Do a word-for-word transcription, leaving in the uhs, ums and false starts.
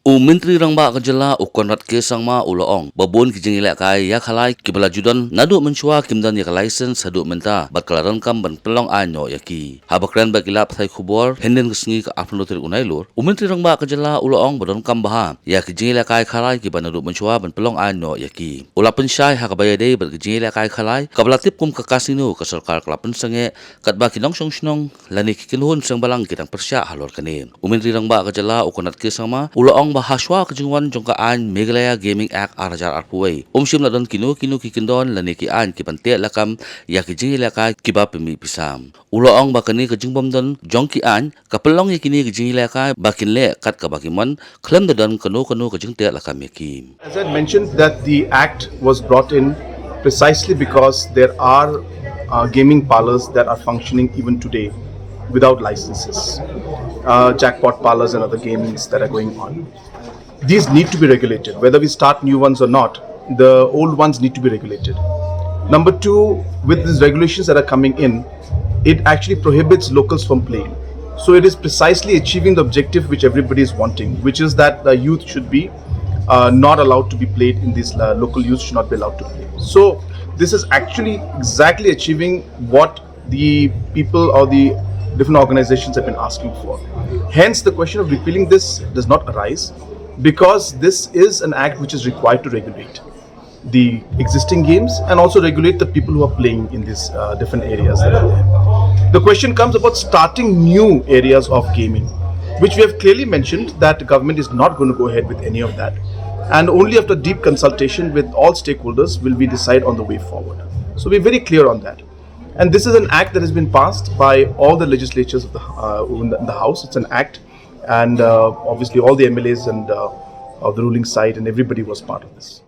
U Myntri Rangbah ka jylla u Conrad K Sangma u la ong ba bun ki jingïalehkai ïa khalai kiba la ju don naduh mynshuwa kim don ïa ka license haduh mynta bad ka la donkam ban pynlong aiñ noh ïa ki. Haba kren bad ki lad pathai khubor hynnin ka sngi ka arphew tarik u Nailur, u Myntri Rangbah ka jylla u la ong ba donkam bha ïa ki jingïalehkai khalai kiba naduh mynshuwa ban pynlong aiñ noh ïa ki. U la pynshai ha kaba ïadei bad ki jingïalehkai khalai kaba la tip kum ka casino ka sorkar ka la pynsangeh katba ki nongshong shnong lane ki kynhun seng balang ki dang pyrshah halor kane. U Myntri Rangbah ka jylla u Conrad K Sangma u la ong ba hashwa ka jingwan jong ka aiñ Meghalaya Gaming Act ar hajar arphew wei, um shym la don kino kino ki kyndon lane ki aiñ ki ban teh lakam ïa ki jingïalehkai kiba pynmih pisa. U la ong ba kane ka jingbym don jong ki aiñ ka pynlong ïa kine ki jingïalehkai ba kin leh kat kaba ki mon khlem da don kano kano ka jingteh lakam ïa ki. As I mentioned that the act was brought in precisely because there are uh, gaming parlors that are functioning even today without licenses, uh, jackpot parlors and other gamings that are going on. These need to be regulated. Whether we start new ones or not, the old ones need to be regulated. Number two, with these regulations that are coming in, it actually prohibits locals from playing. So it is precisely achieving the objective which everybody is wanting, which is that the youth should be uh, not allowed to be played in these uh, local youth should not be allowed to play. So this is actually exactly achieving what the people or the different organizations have been asking for. Hence, the question of repealing this does not arise because this is an act which is required to regulate the existing games and also regulate the people who are playing in these uh, different areas that are there. The question comes about starting new areas of gaming, which we have clearly mentioned that the government is not going to go ahead with any of that. And only after deep consultation with all stakeholders will we decide on the way forward. So we're very clear on that. And this is an act that has been passed by all the legislatures of the, uh, in the, in the House. It's an act, and uh, obviously all the M L As and uh, of the ruling side and everybody was part of this.